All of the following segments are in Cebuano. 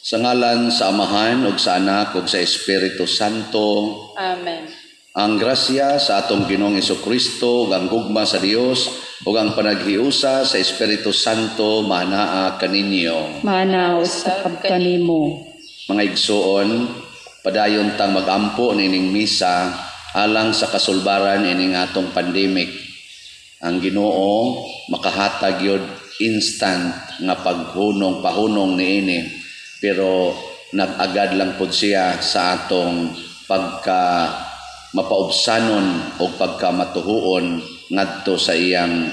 Sa ngalan sa Amahan ug sa Anak ug sa Espiritu Santo. Amen. Ang grasya sa atong Ginoong Kristo ug ang gugma sa Dios ug ang panaghiusa sa Espiritu Santo maanaa kaninyo. Maanaa usab kanimo. Mga igsuon, padayon tang magampo nining misa alang sa kasulbaran ining atong pandemic. Ang Ginoo makahatag yod instant nga paghunong pahunong niini, pero nag-agad lang pod siya sa atong pagka mapaubsanon o pagka matuhuon ngadto sa iyang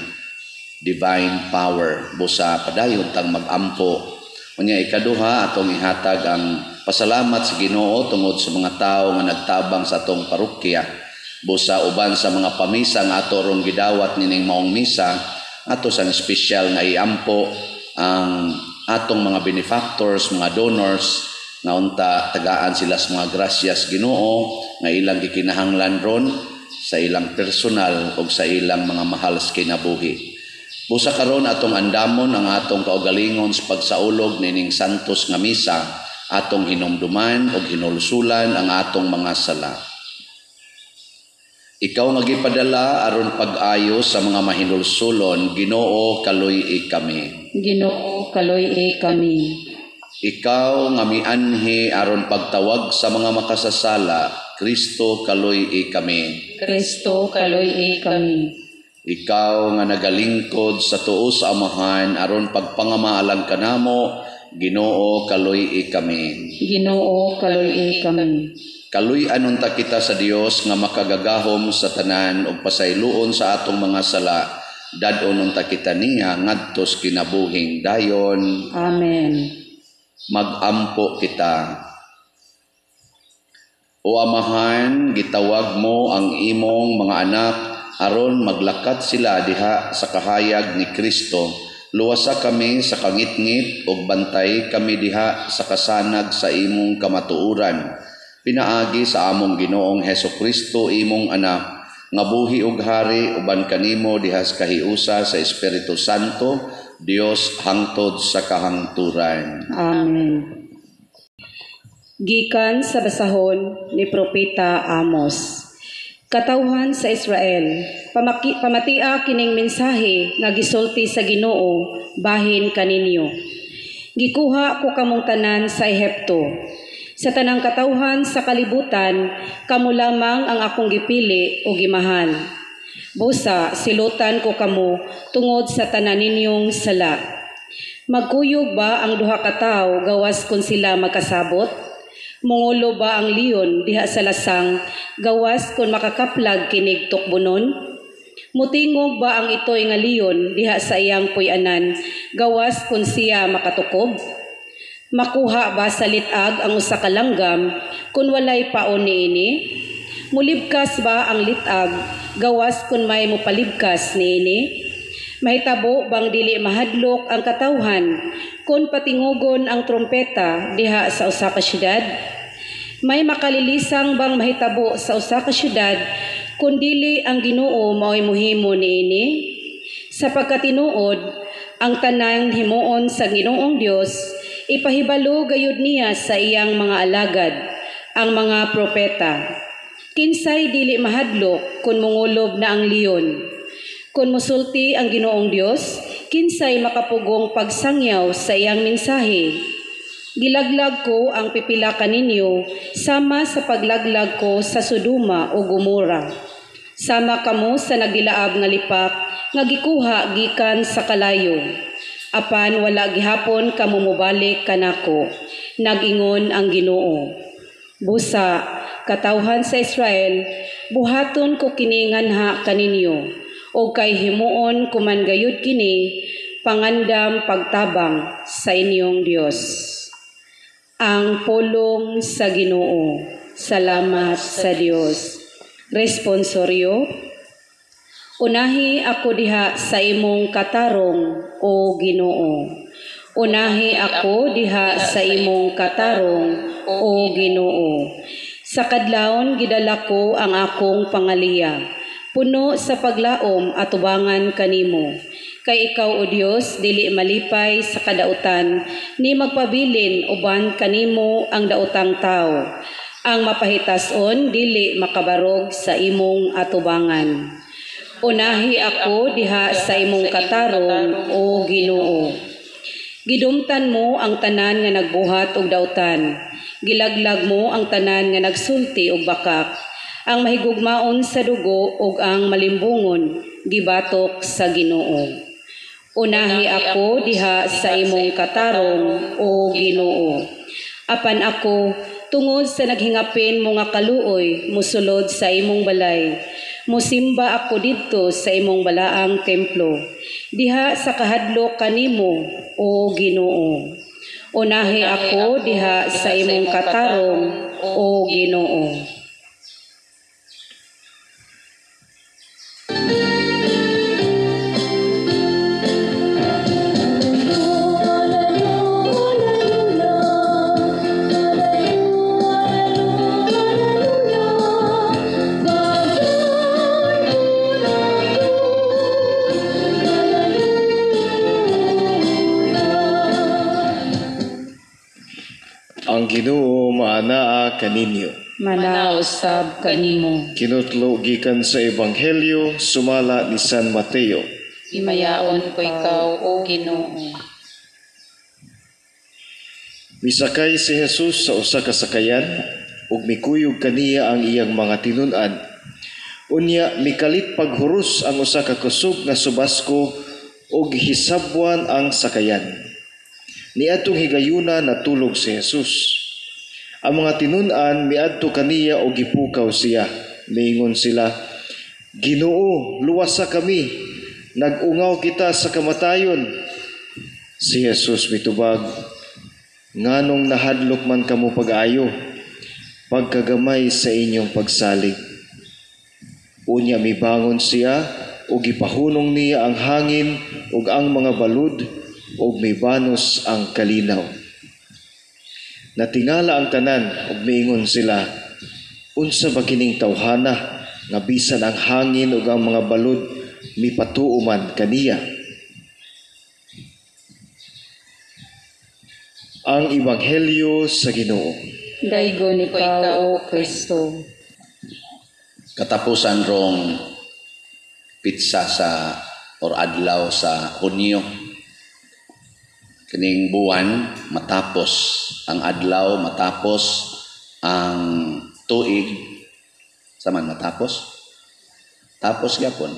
divine power. Busa padayon tang magampo. Unya ikaduha, atong ihatag ang pasalamat sa Ginoo tungod sa mga tawo nga nagtabang sa atong parokya. Busa uban sa mga pamisa nga ato rong gidawat nining maong misa, ato sang espesyal nga iampo ang atong mga benefactors, mga donors, nga unta tagaan sila sa mga grasyas Ginoo nga ilang gikinahanglan ron sa ilang personal o sa ilang mga mahal sa kinabuhi. Busa karon atong andamon ang atong kaugalingon sa pagsaulog nining santos nga misa, atong hinumduman og hinulsulan ang atong mga sala. Ikaw nga gipadala aron pag-ayo sa mga mahinulsulon, Ginoo, kaluy-i kami. Ginoo, kaluy-i kami. Ikaw nga mianhi aron pagtawag sa mga makasasala, Kristo, kaluy-i kami. Kristo, kaluy-i kami. Ikaw nga nagalingkod sa tuo sa Amahan aron pagpangamaalang kanamo, Ginoo, kaluy-i kami. Ginoo, kaluy-i kami. Kaluy-an unta kita sa Dios nga makagagahom sa tanan ug pasayloon sa atong mga sala. Dad-on unta kita niya ngadto sa kinabuhing dayon. Amen. Magampo kita. O Amahan, gitawag mo ang imong mga anak aron maglakat sila diha sa kahayag ni Kristo. Luwasa kami sa kangitngit ug bantay kami diha sa kasanag sa imong kamatuoran. Pinaagi sa among Ginoong Heso Kristo, imong anak, nga buhi ug hari uban kanimo diha sa kahiusa sa Espiritu Santo, Dios hangtod sa kahangturan. Amen. Gikan sa basahon ni Propeta Amos. Katawhan sa Israel, pamatia kining mensahe nga gisulti sa Ginoo bahin kaninyo. Gikuha ko kamong tanan sa Ehipto. Sa tanang katawhan sa kalibutan, kamo lamang ang akong gipili o gimahal. Busa, silutan ko kamo tungod sa tanan ninyong sala. Magkuyog ba ang duha ka tawo gawas kung sila magkasabot? Mungulo ba ang leon diha sa lasang gawas kung makakaplag kinig tukbonon? Mutingog ba ang itoy nga leon diha sa iyang puy-anan gawas kung siya makatukob? Makuha ba sa lit-ag ang usa ka langgam kung walay paon niini? Mulibkas ba ang lit-ag gawas kung may mopalibkas niini? Mahitabo bang dili mahadlok ang katawhan kung patingugon ang trompeta diha sa usa ka syudad? May makalilisang bang mahitabo sa usa ka syudad kung dili ang Ginoo mao'y mohimo niini? Sa pagkatinuod, ang tanang himuon sa Ginoong Dios ipahibalo gayud niya sa iyang mga alagad, ang mga propeta. Kinsay dili mahadlok kung mungulob na ang leon? Kung musulti ang Ginoong Dios, kinsay makapugong pagsangyaw sa iyang mensahe? Gilaglag ko ang pipila kaninyo sama sa paglaglag ko sa Sodoma o Gomora. Sama kamo sa nagdilaab nga lipak nga gikuha gikan sa kalayo. Apan wala gihapon kamo mobalik kanako, nag-ingon ang Ginoo. Busa, katawhan sa Israel, buhaton ko kini nganha kaninyo, o kay himuon kuman gayud kini pangandam pagtabang sa inyong Dios. Ang pulong sa Ginoo. Salamat sa Dios. Responsoryo. Unahi ako diha sa imong katarong, o Ginoo. Unahi ako diha sa imong katarong, o Ginoo. Sa kadlawon gidala ko ang akong pangaliya, puno sa paglaom atubangan kanimo. Kay ikaw, O Dios, dili malipay sa kadautan, ni magpabilin uban kanimo ang daotang tawo. Ang mapahitason dili makabarog sa imong atubangan. Unahi ako diha sa imong katarong, O Ginoo. Gidumtan mo ang tanan nga nagbuhat og dautan. Gilaglag mo ang tanan nga nagsulti og bakak. Ang mahigugmaon sa dugo ug ang malimbungon gibatok sa Ginoo. Unahi ako diha sa imong katarong, O Ginoo. Apan ako, tungod sa naghingapin mo nga kaluoy, musulod sa imong balay. Musimba ako didto sa imong balaang templo. Diha sa kahadlok kanimo, O Ginoo. Unahi ako diha sa imong katarong, O Ginoo. Ang Ginoo maanaa kaninyo. Manausab kanimo. Kinutlo gikan sa Ebanghelyo sumala ni San Mateo. Himayaon ko ikaw, O Ginoo. Misakay si Jesus sa usa ka sakayan ug mikuyog kaniya ang iyang mga tinun-an. Unya mikalit paghuros ang usa ka kusog nga subasko ug hisabwan ang sakayan. Niadtong higayuna natulog si Jesus. Ang mga tinun-an miadto kaniya og gipukaw siya. Miingon sila, Ginoo, luwasa kami. Nag-ungaw kita sa kamatayon. Si Jesus mitubag, nganong nahadlok man kamo pag-ayo, pagkagamay sa inyong pagsalig. Unya mibangon siya ug gipahunong niya ang hangin ug ang mga balud ug mibanos ang kalinaw. Natingala ang tanan ug miingon sila, unsa ba kining tawhana nga bisan ang hangin ug ang mga balud mipatuo man kaniya? Ang Ebanghelyo sa Ginoo. Daygon ikaw, O Kristo. Katapusan rong pitsa sa or adlaw sa Hunyo. Kining buwan matapos ang adlaw, matapos ang tuig, saman matapos? Tapos gyapon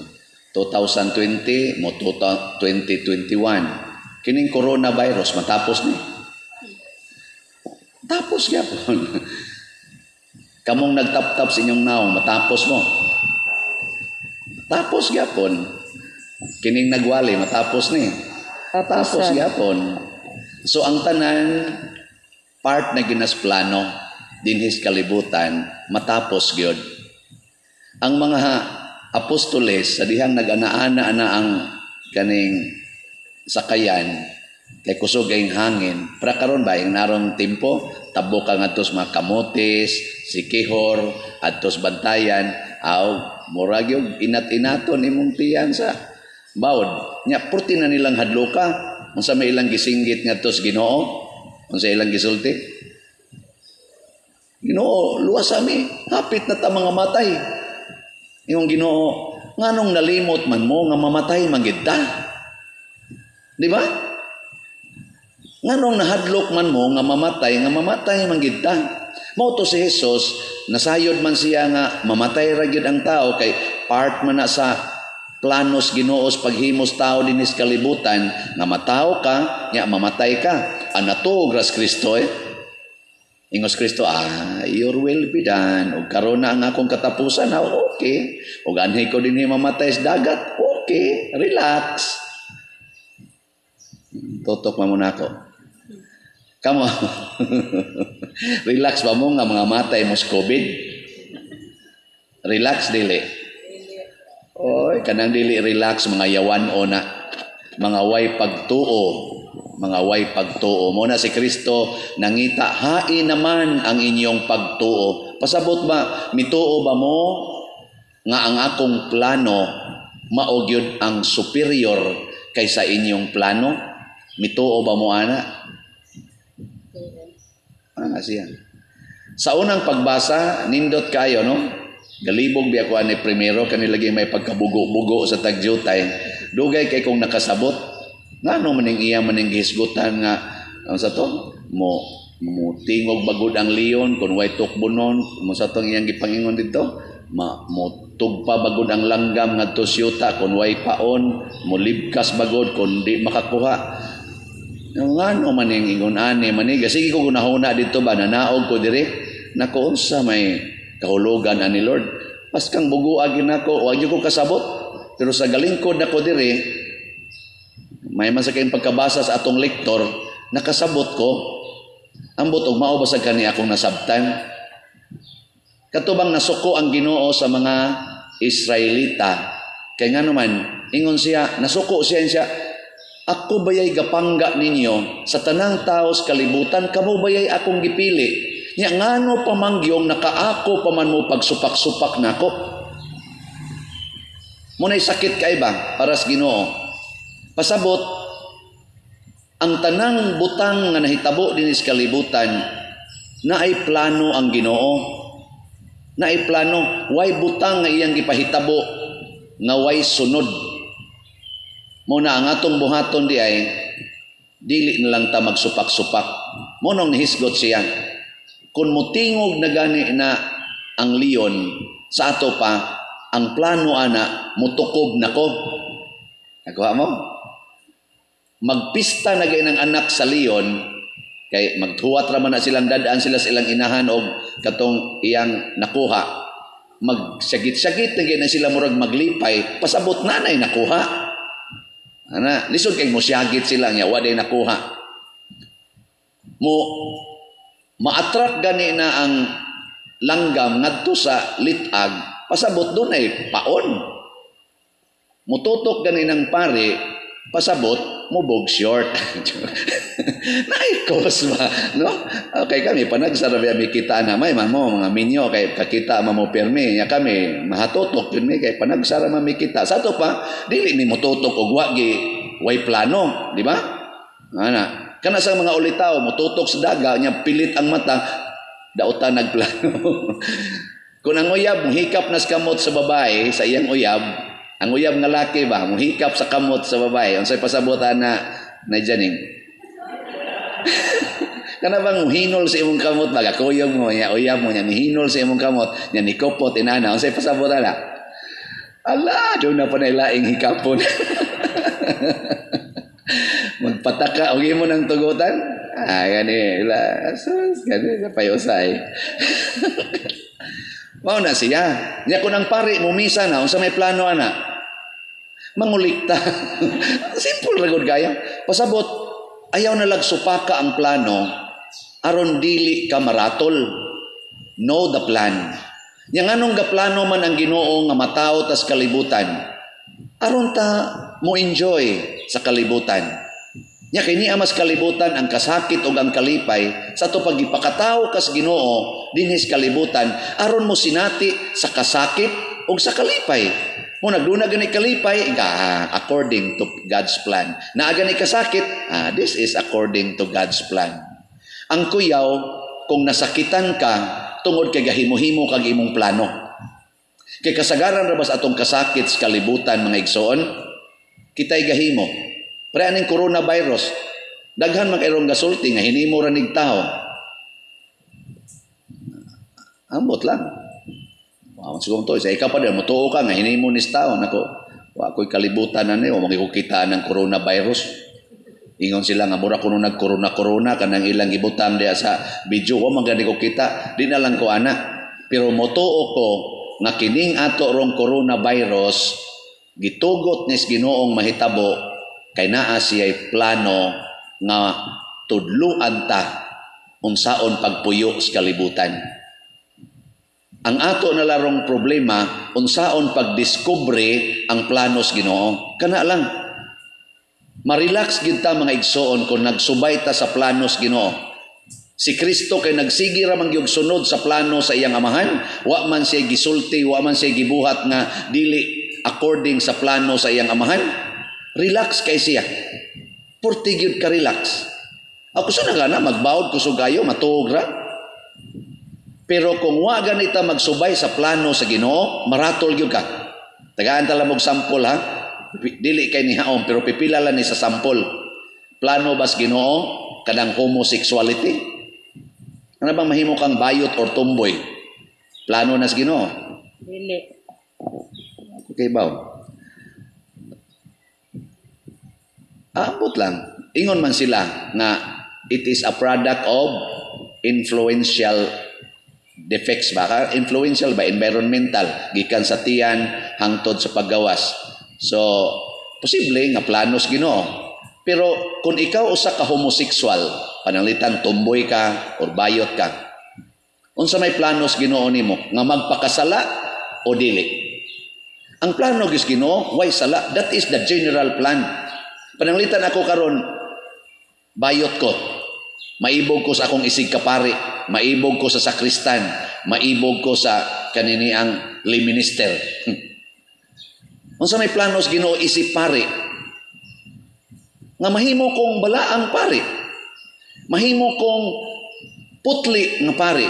2020 mo 2021. Kining coronavirus matapos ni. Tapos gyapon. Kamong nagtap-tap sa inyong naong, matapos mo. Tapos gyapon. Kining nagwali matapos ni. Tapos gyapon. So ang tanan part na ginas plano dinhis kalibutan matapos gyud. Ang mga apostoles sa dihang nag-ana-ana na ang kaning sakayan kay kusog ang hangin. Para karon ba ang narong tempo tabok ka ngadto sa mga kamotes, sikihor, adtos bantayan, aw murag yung inat-inaton imong tiyan sa bawod. Nya purti na nilang hadloka. Unsa may ilang gisinggit ngadto sa Ginoo? Unsa ilang gisulti? Ginoo, luwas ami, hapit na ta mga matay. Imong Ginoo, nganong nalimot man mo nga mamatay man gid ta? Di ba? Nganong nahadlok man mo nga mamatay man gid ta? Mao to si Jesus, nasayod man siya nga mamatay ra gyud ang tao kay part man na sa planos Ginoos paghimos tao dinis kalibutan nga matawo ka nya mamatay ka. Anato gras Kristo eh. Ingos Kristo, your will be done. Og karon na ang akong katapusan, okay. Og anhi ko dinhi mamatay sa dagat, okay, relax. Tutok man muna ako. Kamo. Relax ba mo nga mga matay mo sa COVID? Relax dili. Oy, kanang dili relax mga yawan o na, mga way pagtuo, mga way pagtuo. Mo na si Kristo nangita, hain naman ang inyong pagtuo. Pasabot ba, mituo ba mo nga ang akong plano mao gyud ang superior kaysa inyong plano. Mituo ba mo ana? Ana siya. Sa unang pagbasa, nindot kayo, no? Galibog biya ko ani primero kani lagi may pagkabugo-bugo sa tagjutay. Dugay kay kong nakasabot. Ngano maning iya maning gihisgutan nga ang sa to mo mo tingog bagod ang leon kung way tukbonon mo sa tong iyang gipangingon dito ma mo tugpa bagod ang langgam ngadto siyuta kung way paon, mo libkas bagod kung di makakuha. Ngano maning ingon ani maniga, sige ko gunahuna dito ba, nanaog ko diri nako, unsa may kahulugan ani, Lord? Paskang bugo gyud nako, wa gyud ko kasabot, pero sa galingkod nako diri may man sa kayong pagkabasa sa atong lektor, nakasabot ko. Ambot og mao ba sa kani akong nasabtan? Katubang nasuko ang Ginoo sa mga Israelita. Kay nga naman, ingon siya, nasuko siya siya, "Ako bayay gapangga ninyo sa tanang tao sa kalibutan, kamo bayay akong gipili? Nya ngano pamangyong nakaako pa man mo pagsupak-supak nako?" Muna'y sakit kay ba para sa Ginoo. Pasabot, ang tanang butang nga nahitabo dinhi sa kalibutan, naay plano ang Ginoo. Naay plano, way butang nga iyang gipahitabo nga way sunod. Mo na ang atong buhaton di ay dili na lang ta magsupak-supak. Mo nang nihisgot siya. Kung mutingog na gani na ang leon sa ato pa, ang plano ana mutukob nako. Nakuha mo? Magpista na gay ng anak sa leon kay magtuwat ra man na silang dadaan sila sa ilang inahan og katong iyang nakuha. Magsagit-sagit na gay na sila, murag maglipay, pasabot na nay nakuha. Ana, lisod kay mosyagit sila nya wa day nakuha. Mo ma-attract gani na ang langgam ngadto sa litag, pasabot dunay paon. Mututok gani ng pari, pasabot mubog short. Naikos ba, no? Okay kami panagsara mi kita na may mamo mga minyo kay kakita mamo permi nya kami mahatutok yun mi kay panagsara man mi kita. Sa ato pa dili mi motutok og wa gi way plano, di ba? Ana, kana sa mga ulitaw motutok sa daga nya pilit ang mata, dautan nagplano. Kung ang uyab mohikap na sa kamot sa babae, sa iyang uyab, ang uyab nga laki ba, mohikap sa kamot sa babae, unsay pasabot ana na janing? Kana bang muhinol sa imong kamot ba, kuyog mo nya uyab mo nya mihinol sa imong kamot nya nikopot inana, unsay pasabot ana? Ala, doon na pa na laing hikapon. Magpataka og imo ng tugutan. Ah, gani, ila, sus, gani, sa payusay. Mao na siya. Nya kung ang pari mumisa na, unsa may plano ana? Mangulikta. Simple ra gud kaya. Pasabot, ayaw na lagsupaka ang plano aron dili ka maratol. Know the plan. Nya nganong gaplano man ang Ginoo nga matawo tas kalibutan? Aron ta mo enjoy sa kalibutan. Nya kay niya mas kalibutan ang kasakit ug ang kalipay sa ato pagipakatawo kas Ginoo dinhi sa kalibutan aron mo sinati sa kasakit ug sa kalipay. Mo nagduna gani kalipay, according to God's plan. Naa gani kasakit, this is according to God's plan. Ang kuyaw kung nasakitan ka tungod kay gahimo-himo kag imong plano. Kay kasagaran ra bas atong kasakit sa kalibutan, mga igsoon, kitay gahimo. Pre aning coronavirus, daghan man kayrong gasulti nga hinimo ra nig tao. Ambot lang. Wow, siguro to, sa ikaw pa din, mutuo ka nga hinimo ni tao nako. Wa ko'y kalibutan na ni, wa makikita ng coronavirus. Ingon sila nga mura kuno nag-corona-corona kanang ilang gibutang diya sa video, wa man gani ko kita, di na lang ko ana. Pero motuo ko nga kining ato rong coronavirus gitugot nis Ginoong mahitabo kay naa siya'y plano nga tudluan ta unsaon pagpuyo sa kalibutan. Ang ato na larong problema, unsaon pagdiskubre ang plano sa Ginoo. Kana lang. Ma-relax gid ta, mga igsoon, kung nagsubay ta sa plano sa Ginoo. Si Kristo kay nagsigi ra man gyud sunod sa plano sa iyang amahan, wa man siya gisulti, wa man siya gibuhat nga dili according sa plano sa iyang amahan. Relax kay siya. Purti gyud ka relax. Ako sa nga na magbawod kusog kayo, matuog ra. Pero kung wa ganita magsubay sa plano sa Ginoo, maratol gyud ka. Tagaan ta lang og sample ha. Dili kay ni haom pero pipila lang ni sa sample. Plano bas Ginoo kanang homosexuality? Ano bang mahimo kang bayot or tomboy? Plano nas Ginoo? Dili. Okay ba? Ambot lang. Ingon man sila nga it is a product of influential defects ba? Influential ba? Environmental. Gikan sa tiyan hangtod sa paggawas. So, posible nga planos Ginoo. Pero kung ikaw usa ka homosexual, pananglitan tomboy ka or bayot ka, unsa may planos Ginoo nimo? Nga magpakasala o dili? Ang plano gis Ginoo, way sala. That is the general plan. Pananglitan ako karon, bayot ko. Maibog ko sa akong isig kapari, maibog ko sa sakristan, maibog ko sa kanini ang lay minister. Unsa may planos Ginoo isip pari? Nga mahimo kong balaang pari. Mahimo kong putli nga pari.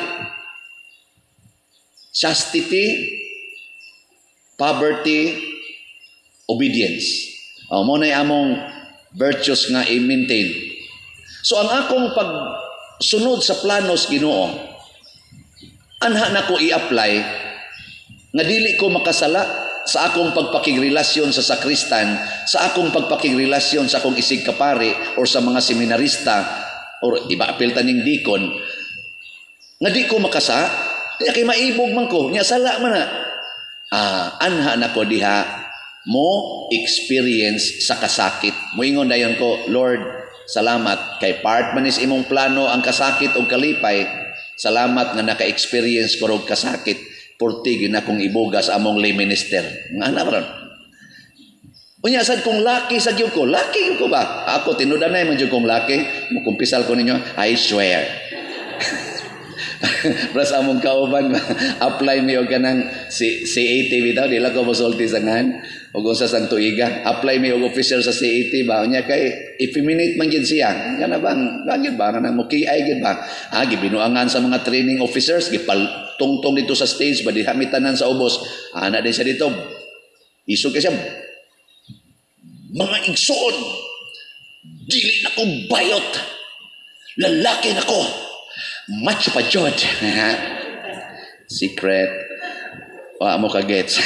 Chastity, poverty, obedience. O, mo na'y among virtues nga i-maintain. So ang akong pagsunod sa planos Ginoo, anha na ko i-apply nga dili ko makasala sa akong pagpakigrelasyon sa sakristan, sa akong pagpakigrelasyon sa akong isig kapari or sa mga seminarista or iba apil taning dikon nga di ko makasa, niya kay maibog man ko, niya sala man na. Anha na ko diha mo experience sa kasakit. Moingon dayon ko, Lord, salamat kay part man is imong plano ang kasakit og kalipay. Salamat nga naka-experience ko og kasakit. Purti gina kong ibugas among lay minister. Nga na ron. Unya sad kung laki sa gyud ko, laki gyud ko ba? Ako tinudanay man jud kong laki, mukumpisal ko ninyo, I swear. Pras among kauban apply mi og kanang CAT bitaw, di lang ko mosulti sa ngan og unsa sang tuiga. Apply mi og officer sa CAT ba, unya kay effeminate man gyud siya. Kana bang gyud ba kanang mukiay gyud ba? Gibinuangan sa mga training officers, gipaltungtong dito sa stage ba diha mi tanan sa ubos. Ana din siya dito. Isog kay siya. Mga igsoon, dili na ko bayot. Lalaki na ko. Macho pa jud. Secret. Wa mo ka gets.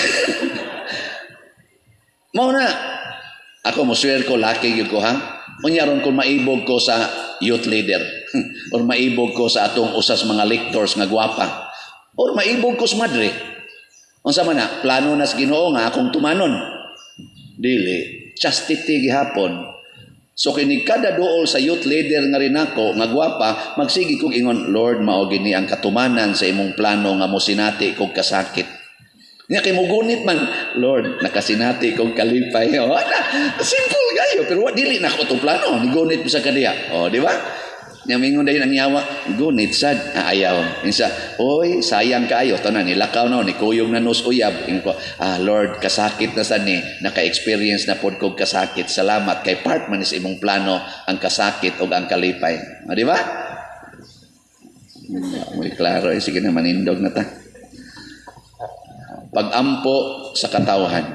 Mao na. Ako mo swear ko laki gyud ko ha. Unya ron kung maibog ko sa youth leader or maibog ko sa atong usas mga lectors nga gwapa or maibog ko sa madre. Unsa man na plano nas Ginoo nga akong tumanon. Dili, chastity gihapon. So kini kada duol sa youth leader nga rin ako nga gwapa, magsige kog ingon, Lord, mao gini ang katumanan sa imong plano nga mosinati kog kasakit. Nya kay mugunit man, Lord, nakasinati kog kalipay. Oh, na, simple kayo, pero wa dili na ko tong plano, nigunit mo sa kaniya. Oh, di ba? Nya mingon dayon ang yawa, gunit sad, ayaw. Insa, oy, sayang kaayo tanan nilakaw na ni kuyog na nos uyab. Ingon ko, Lord, kasakit na sad ni, naka-experience na pod kog kasakit. Salamat kay part man is imong plano ang kasakit ug ang kalipay. O, di ba? Muy klaro, sige na manindog na ta. Pagampo sa katawhan.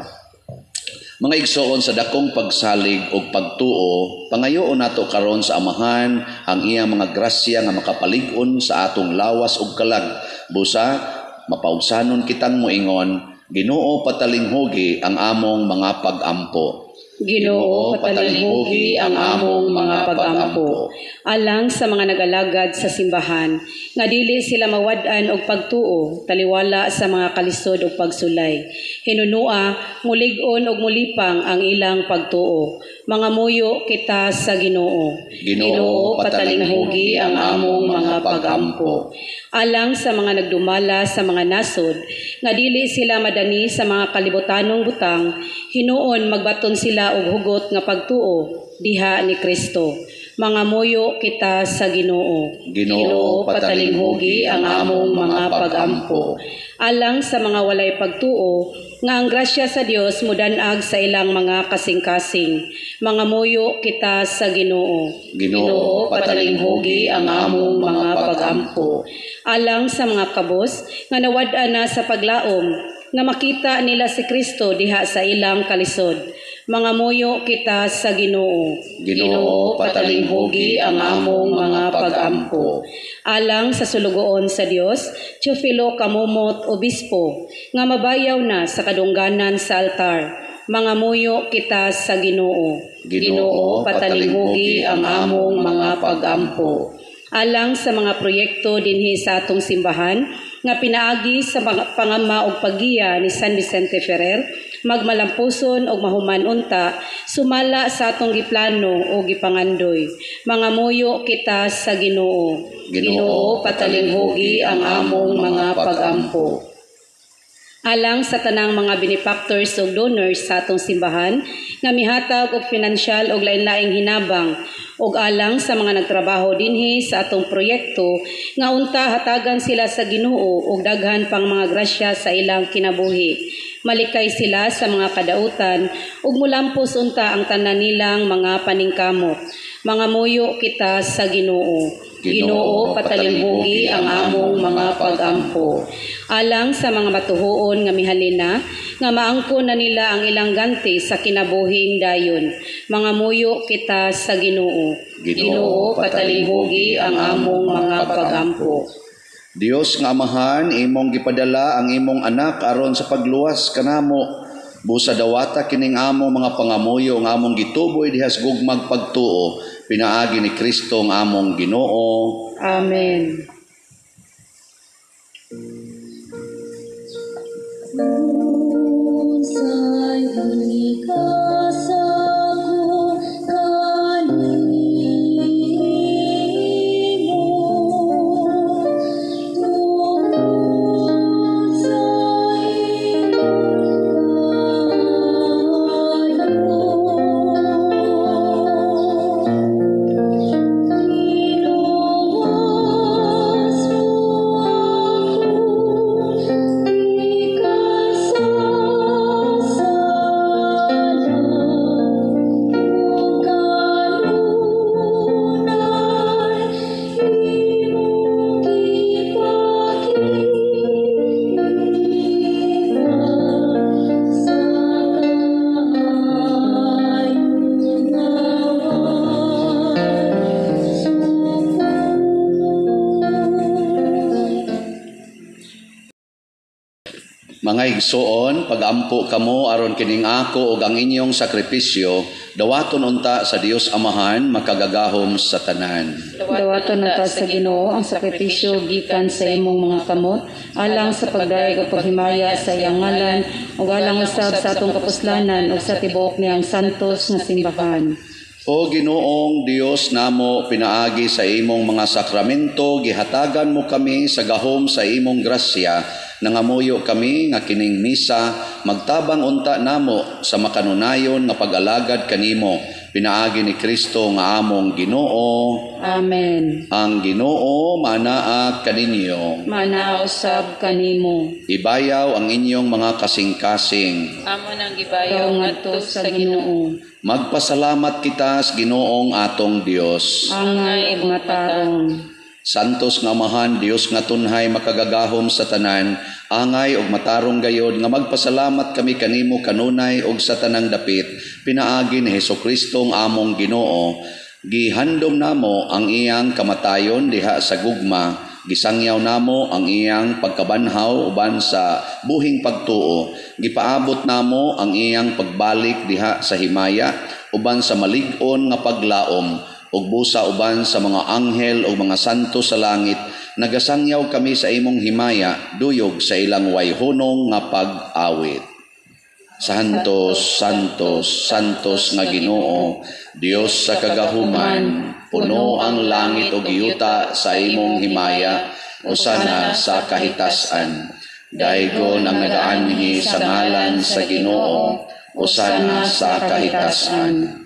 Mga igsoon sa dakong pagsalig og pagtuo, pangayoon nato karon sa Amahan ang iyang mga grasya nga makapalig-on sa atong lawas ug kalag. Busa mapaugsanon kitang moingon, Ginoo, patalinghugi ang among mga pagampo. Ginoo, patalinghugi ang among mga pagampo. Alang sa mga nag-alagad sa simbahan, nga dili sila mawad-an og pagtuo, taliwala sa mga kalisod og pagsulay. Hinunua, mulig-on og mulipang ang ilang pagtuo. Mga muyo kita sa Ginoo. Ginoo, patalinghugi ang among mga pagampo. Alang sa mga nagdumala sa mga nasod, nga dili sila madani sa mga kalibutanong butang, hinuon magbaton sila og hugot nga pagtuo diha ni Kristo. Mga muyo kita sa Ginoo. Ginoo, patalinghugi ang among mga pagampo. Alang sa mga walay pagtuo Nga ang grasya sa Dios mudanag sa ilang mga kasing-kasing. Mangamuyo kita sa Ginoo. Ginoo, patalinghugi ang among mga pagampo. Alang sa mga kabos nga nawad-an na sa paglaom, nga makita nila si Kristo diha sa ilang kalisod. Mangamuyo kita sa Ginoo. Ginoo, patalinghugi ang among mga pagampo. Alang sa sulugoon sa Dios, Teofilo Camomot, Obispo, nga mabayaw na sa kadungganan sa altar. Mangamuyo kita sa Ginoo. Ginoo, patalinghugi ang among mga pagampo. Alang sa mga proyekto dinhi sa atong simbahan nga pinaagi sa pangama og paggiya ni San Vicente Ferrer, magmalampuson og mahuman unta sumala sa atong giplano o gipangandoy. Mangamuyo kita sa Ginoo. Ginoo, patalinghugi ang among mga pagampo. Alang sa tanang mga benefactors ug donors sa atong simbahan nga mihatag og finansyal og lain-laing hinabang, ug alang sa mga nagtrabaho dinhi sa atong proyekto nga unta hatagan sila sa Ginoo og daghan pang mga grasya sa ilang kinabuhi. Malikay sila sa mga kadautan ug mulampos unta ang tanan nilang mga paningkamot. Mangamuyo kita sa Ginoo. Ginoo, patalinghugi ang among mga pagampo. Alang sa mga matuhoon nga mihalina, nga maangkon na nila ang ilang ganti sa kinabuhing dayon. Mangamuyo kita sa Ginoo. Ginoo, patalinghugi ang among mga pagampo. Dios nga Amahan, imong gipadala ang imong anak aron sa pagluwas kanamo. Busa dawata kining among mga pangamuyo nga among gituboy diha sa gugmag pagtuo, pinaagi ni Kristo ang among Ginoo. Amen. Unsay ikasako kanimo, tungod sa imong kaayo. Giluwas mo ako, gikan sa sala, ug kanunay imong gipakita sa kaayo nga way sukod. Mga igsoon, pagampo kamo aron kining ako ug ang inyong sakripisyo, dawaton unta sa Dios Amahan makagagahom sa tanan. Dawaton unta sa Ginoo ang sakripisyo gikan sa imong mga kamot, alang sa pagdayeg ug paghimaya sa iyang ngalan, ug alang usab sa atong kapuslanan ug sa tibuok niyang santos nga simbahan. O Ginoong Dios namo, pinaagi sa imong mga sakramento, gihatagan mo kami sa gahom sa imong grasya. Nangamuyo kami nga kining misa magtabang unta namo sa makanunayon nga pag-alagad kanimo, pinaagi ni Kristo nga among Ginoo. Amen. Ang Ginoo manaa kaninyo. Manaa usab kanimo. Ibayaw ang inyong mga kasing-kasing. Amo nang gibayaw ngadto sa Ginoo. Magpasalamat kita sa Ginoong atong Dios. Angay ug matarong. Santos nga Amahan, Dios nga tunhay makagagahom sa tanan, angay ug matarong gayod nga magpasalamat kami kanimo kanunay ug sa tanang dapit, pinaagi ni Hesukristo ang among Ginoo. Gihandom namo ang iyang kamatayon diha sa gugma, gisangyaw namo ang iyang pagkabanhaw uban sa buhing pagtuo, gipaabot namo ang iyang pagbalik diha sa himaya uban sa malig-on nga paglaom, ug busa uban sa mga anghel o mga santo sa langit, nagasangyaw kami sa imong himaya, duyog sa ilang wayhunong nga pag-awit. Santos, Santos, Santos nga Ginoo, Dios sa kagahuman, puno ang langit ug yuta sa imong himaya, usana sa kahitasan. Daygon ang nagaanhi sa ngalan sa Ginoo, usana sa kahitasan.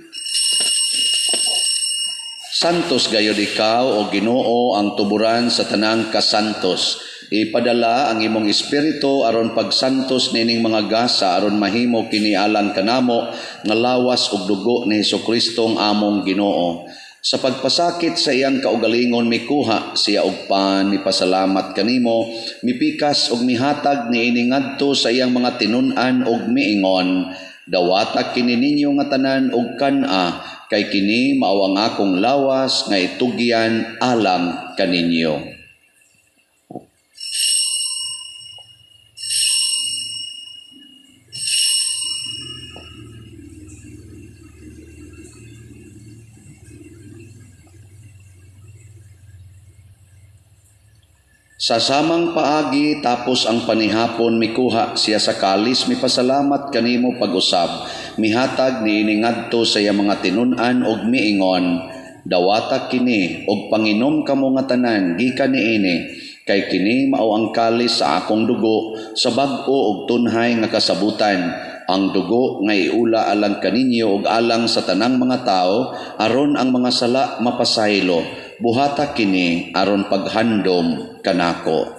Santos gayod ikaw o Ginoo ang tuburan sa tanang kasantos. Ipadala ang imong espiritu aron pagsantos niining mga gasa aron mahimo kini alang kanamo nga lawas ug dugo ni Hesukristo ang among Ginoo. Sa pagpasakit sa iyang kaugalingon mikuha siya og pan, mipasalamat kanimo, mipikas ug mihatag niini ngadto sa iyang mga tinun-an ug miingon, dawata kini ninyo nga tanan og kan-a, kay kini mao ang akong lawas nga itugyan alang kaninyo. Sa samang paagi tapos ang panihapon mikuha siya sa kalis mipasalamat kanimo pag-usab mihatag niini ngadto sa iyang mga tinun-an og miingon, dawata kini og panginom kamo nga tanan gikan niini, kay kini mao ang kalis sa akong dugo sa bag-o og tunhay nga kasabutan, ang dugo nga iula alang kaninyo ug alang sa tanang mga tawo aron ang mga sala mapasaylo. Buhata kini aron paghandom kanako.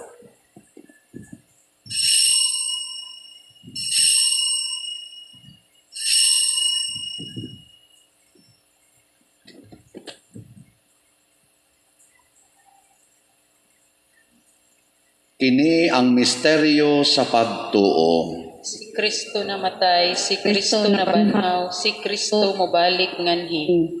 Kini ang misteryo sa pagtuo. Si Kristo namatay, si Kristo nabanhaw, si Kristo mobalik nganhi.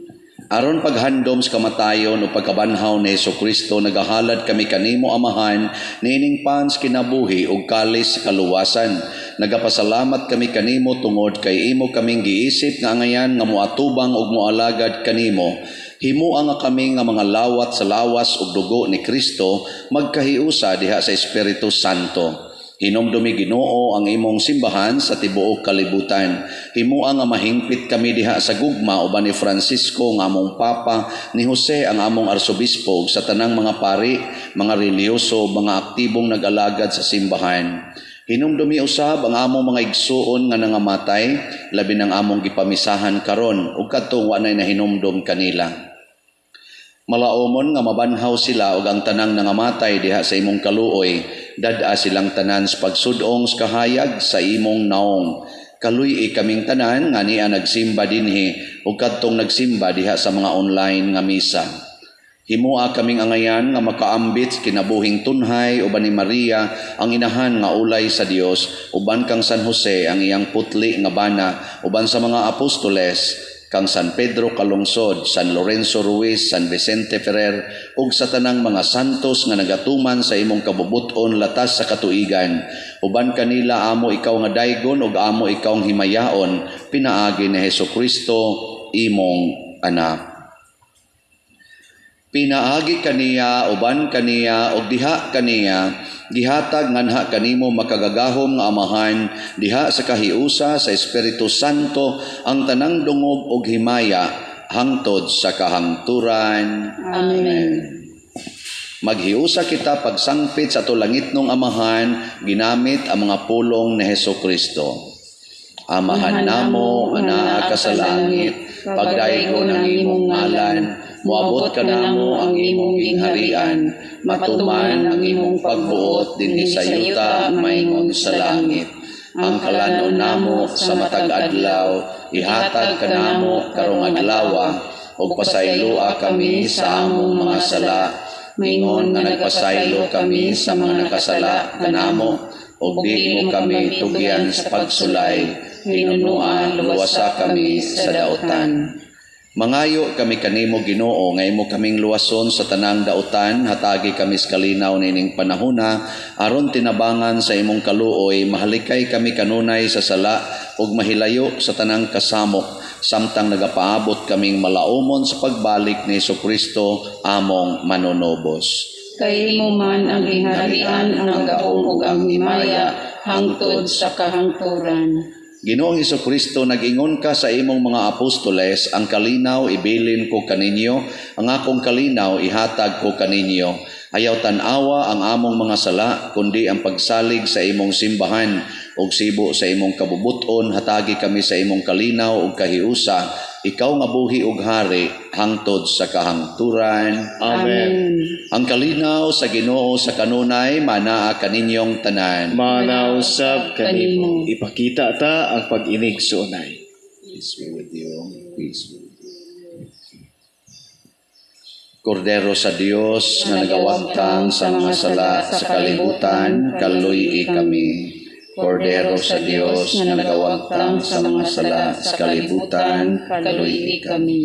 Aron paghandom sa kamatayon o pagkabanhaw ni Hesukristo, nagahalad kami kanimo Amahan niining pans kinabuhi ug kalis sa kaluwasan. Nagapasalamat kami kanimo tungod kay imo kaming giisip nga angayan nga moatubang ug moalagad kanimo. Himua nga kami nga mga lawat sa lawas ug dugo ni Kristo magkahiusa diha sa Espiritu Santo. Hinumdumi Ginoo ang imong simbahan sa tibuok kalibutan. Himua nga mahingpit kami diha sa gugma uban ni Francisco nga among Papa, ni Jose ang among arsobispo ug sa tanang mga pari, mga relihiyoso, mga aktibong nag-alagad sa simbahan. Hinumdumi usab ang among mga igsuon nga nangamatay, labi ng among gipamisahan karon ug kadtong wa nay nahinumdum kanila. Malaomon nga mabanhaw sila ug ang tanang nangamatay diha sa imong kaluoy, dad-a silang tanan sa pagsudong sa kahayag sa imong naong. Kaluy-i kaming tanan nga niya nagsimba dinhi ug kadtong nagsimba diha sa mga online nga misa. Himua kaming angayan nga makaambit sa kinabuhing tunhay uban ni Maria ang inahan nga ulay sa Dios, uban kang San Jose ang iyang putli nga bana, uban sa mga apostoles kang San Pedro Calungsod, San Lorenzo Ruiz, San Vicente Ferrer, ug sa tanang mga santos nga nagatuman sa imong kabubut-on latas sa katuigan. Uban kanila amo ikaw nga daygon ug amo ikaw ang himayaon, pinaagi ni Hesukristo imong anak. Pinaagi kaniya, uban kaniya, ug diha kaniya, gihatag nganha kanimo makagagahom nga Amahan, diha sa kahiusa sa Espiritu Santo ang tanang dungog ug himaya hangtod sa kahangturan. Amen. Maghiusa kita pagsangpit sa ato langitnong Amahan, ginamit ang mga pulong ni Hesukristo. Amahan namo nga naa ka sa langit, pagdaygon ang imong ngalan, moabot kanamo ang imong gingharian, matuman ang imong pagbuot dinhi sa yuta maingon sa langit. Ang kalanon namo sa matag adlaw, ihatag kanamo karong adlawa, ug pasayloa kami sa among mga sala, ingon nga nagpasaylo kami sa mga nakasala kanamo, ug di mo kami tugyan sa pagsulay, hinunoa luwasa kami sa dautan. Mangayo kami kanimo Ginoo nga imo kaming luwason sa tanang dautan, hatagi kami sa kalinaw nining panahona aron tinabangan sa imong kaluoy, mahalikay kami kanunay sa sala ug mahilayo sa tanang kasamok samtang nagapaabot kaming malaumon sa pagbalik ni Hesukristo among manunubos. Kay imo man ang gingharian, ang gahom ug ang himaya hangtod sa kahangturan. Ginoong Hesukristo, nag-ingon ka sa imong mga apostoles, ang kalinaw ibilin ko kaninyo, ang akong kalinaw ihatag ko kaninyo. Ayaw tan-awa ang among mga sala, kundi ang pagsalig sa imong simbahan ug sibo sa imong kabubuton, hatagi kami sa imong kalinaw ug kahiusa Ikaw nga buhi ug hari hangtod sa kahangturan. Amen. Ang kalinaw sa Ginoo sa kanunay manaa kaninyong tanan. Manausab kanimo. Ipakita ta ang pag-inig suunay. Peace be with you. Peace be with you. Kordero sa Dios nga nagawagtang sa mga sala sa kalibutan, kaluy-i kami. Kordero sa Dios nga nagawagtang sa mga sala sa kalibutan, kaluy-i kami.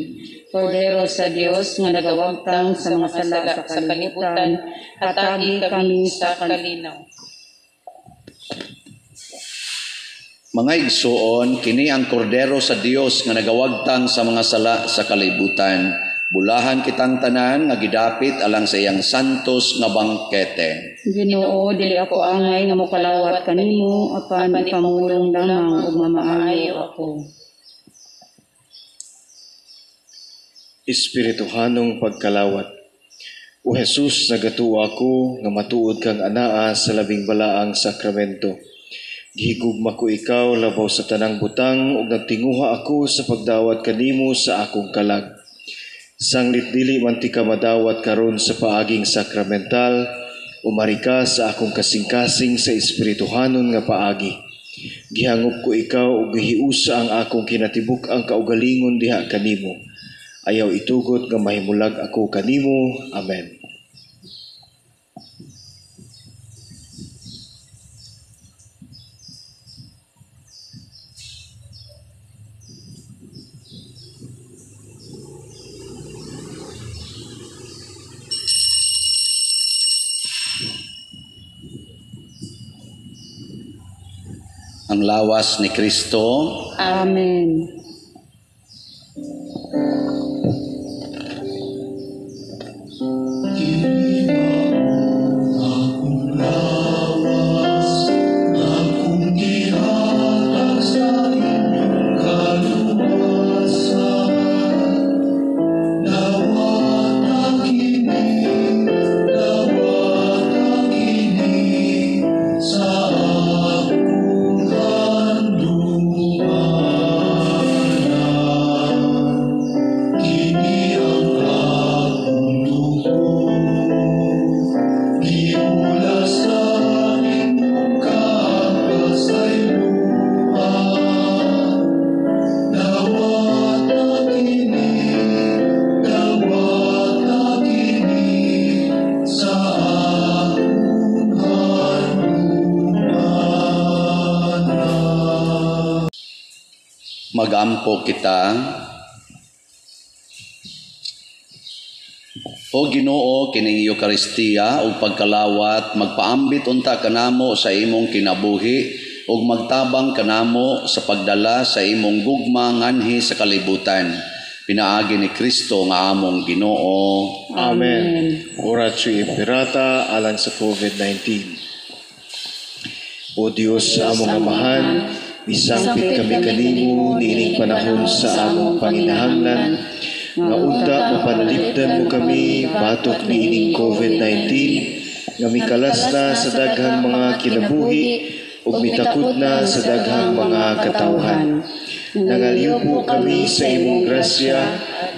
Kordero sa Dios nga nagawagtang sa mga sala sa kalibutan, hatagi kami sa kalinaw. Mga igsuon, kini ang kordero sa Dios nga nagawagtang sa mga sala sa kalibutan. Bulahan kitang tanan nga gidapit alang sa iyang santos nga bangkete. Ginoo, dili ako angay nga mokalawat kanimo, apan ipamulong lamang ug mamaayo ako. Espirituhanong pagkalawat. O Jesus, nagatuo ako nga matuod kang anaa sa labing balaang sakramento. Gihigugma ko ikaw labaw sa tanang butang ug nagtinguha ako sa pagdawat kanimo sa akong kalag. Sanglit dili man ti ka madawat karon sa paaging sakramental, umari ka sa akong kasing-kasing sa espirituhanon nga paagi. Gihangop ko ikaw ug gihiusa ang akong kinatibuk ang kaugalingon diha kanimo. Ayaw itugot nga mahimulag ako kanimo. Amen. Ang lawas ni Kristo. Amen. Magampo kita. O Ginoo, kining Eukaristiya ug pagkalawat magpaambit unta kanamo sa imong kinabuhi ug magtabang kanamo sa pagdala sa imong gugma nganhi sa kalibutan. Pinaagi ni Kristo nga among Ginoo. Amen. Oratio Imperata alang sa COVID-19. O Dios sa among Amahan, misangpit kami kanimo niining panahon sa among panginahanglan nga unta mapanalipdan mo kami batok niining COVID-19 nga mikalas na sa daghang mga kinabuhi ug mitakod na sa daghang mga katawhan. Nangaliw kami sa imong grasya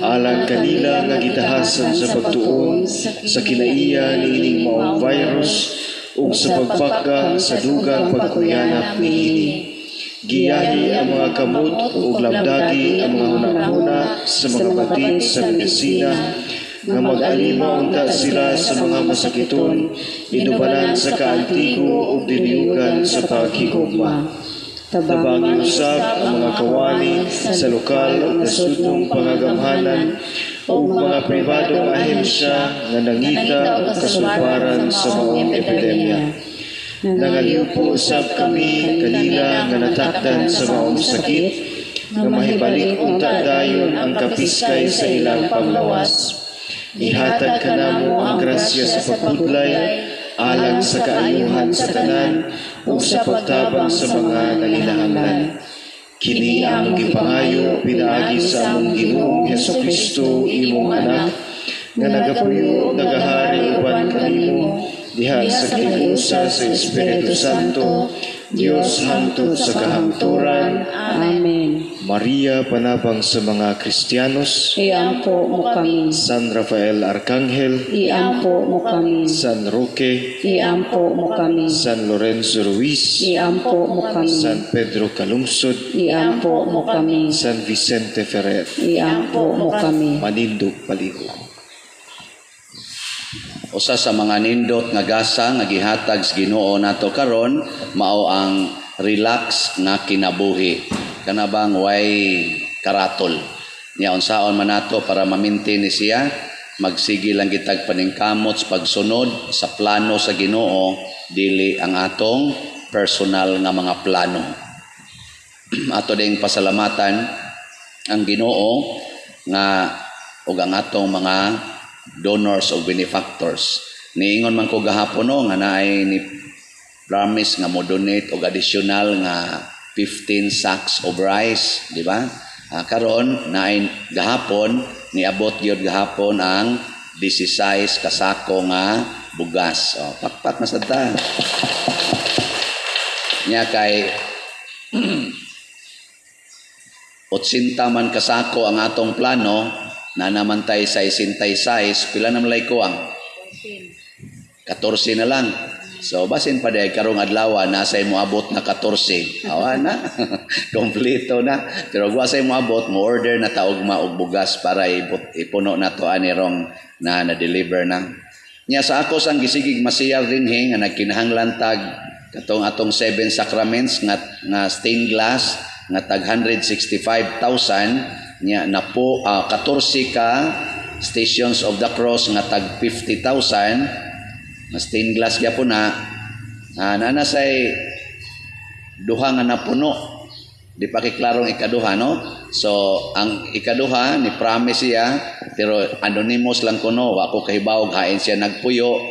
alang kanila nga gitahasan sa pagtuon sa kinaiya niining maong virus ug sa pagpakga sa dugang pagkuyanap niini. Giyahi ang mga kamot ug lamdagi ang mga hunahuna sa mga batik sa medisina nga mag-alima unta sila sa mga masakiton, inubanan sa kaantigo ug diniyugan sa paghigugma. Tabangi usab ang mga kawani sa lokal ug nasudnong pangagamhanan ug mga pribadong ahensya nga nangita og kasulbaran sa maong epidemya. Nangaliw po usab kami kanila nga natakdan sa maong sakit nga mahibalik unta dayon ang kapiskay sa ilang panglawas. Ihatag kanamo ang grasya sa pagpudlay alang sa kaayuhan sa tanan ug sa pagtabang sa mga nanginahanglan. Kini ang gipangayo pinaagi sa among Ginoong Hesukristo, imong anak, nga nagapuyo ug nagahari uban kanimo diha sa kiniusa sa Espiritu Santo, Dios hangtod sa kahangturan. Amen. Maria, panabang sa mga Kristiyanos. Iampo mo kami. San Rafael Arcangel, Iampo mo kami. San Roque, Iampo mo kami. San Lorenzo Ruiz, Iampo mo kami. San Pedro Calungsod, Iampo mo kami. San Vicente Ferrer. Iampo mo kami. Manindog palihog. Usa sa mga nindot nga gasa nga gihatag sa Ginoo nato karon mao ang relax nga kinabuhi. Kana bang way karatol. Nya unsaon man nato para ma-maintain ni siya, magsige lang kitag paningkamot sa pagsunod sa plano sa Ginoo, dili ang atong personal nga mga plano. Ato ding pasalamatan ang Ginoo nga ug ang atong mga donors o benefactors. Niingon man ko gahapon, no, nga naay ni promise nga mo donate og additional nga 15 sacks of rice, di ba? Karon naay gahapon, niabot gyud gahapon ang 16 kasako nga bugas. Oh, pakpak na sad ta. Nya kay 80 man kasako ang atong plano, na naman tay sa 66, pila na malay ko ang? 14 na lang. So, basin pa dahil karong adlaw, nasa moabot na 14. Awa na. Kompleto na. Pero wa say moabot, mo order na taog maog bugas para ipuno na to ani rong na na-deliver na. Nya sa ako sang gisigig masiyar dinhi nga nagkinahanglan tag katong atong 7 sacraments nga stained glass nga tag 165,000, nya napo 14 ka Stations of the Cross nga tag 50,000 nga stained glass gyapon na, na say duha nga napuno. Di pa klarong ikaduha, no? So ang ikaduha ni promise siya, pero anonymous lang kuno, wa ko kahibaw hain siya nagpuyo,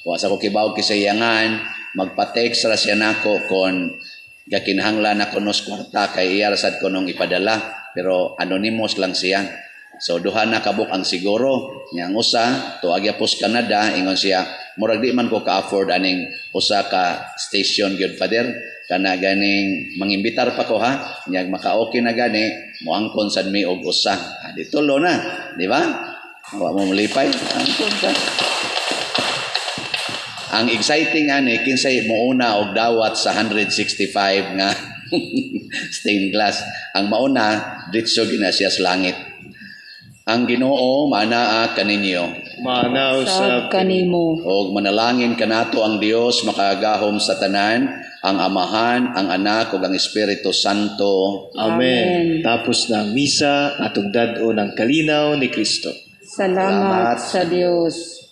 wa sa ko kibaw kisayangan, magpa-text ra siya nako kon gakinahanglan ako nos kwarta kay iya ra sad ko nung ipadala, pero anonymous lang siya. So duha na kabuk ang siguro. Nya ang usa tuag pos Canada, ingon siya murag di man ko ka-afford aning usa ka station gyud, Father, kana ganing mangimbitar pa ko ha, nya maka-okay na gani moangkon sad mi og usa. Di tulo na, di ba? Wa mo malipay, angkon ka. Ang exciting ani kinsay mouna og dawat sa 165 nga stained glass. Ang mauna ditso gina siya sa langit. Ang Ginoo maanaa kaninyo. Maanaa Sab kanimo. Og manalangin kanato ang Dios makagahom sa tanan, ang Amahan, ang Anak ug ang Espiritu Santo. Amen. Tapos na ang misa, atong dad-on ang kalinaw ni Kristo. Salamat Salamat. sa Dios.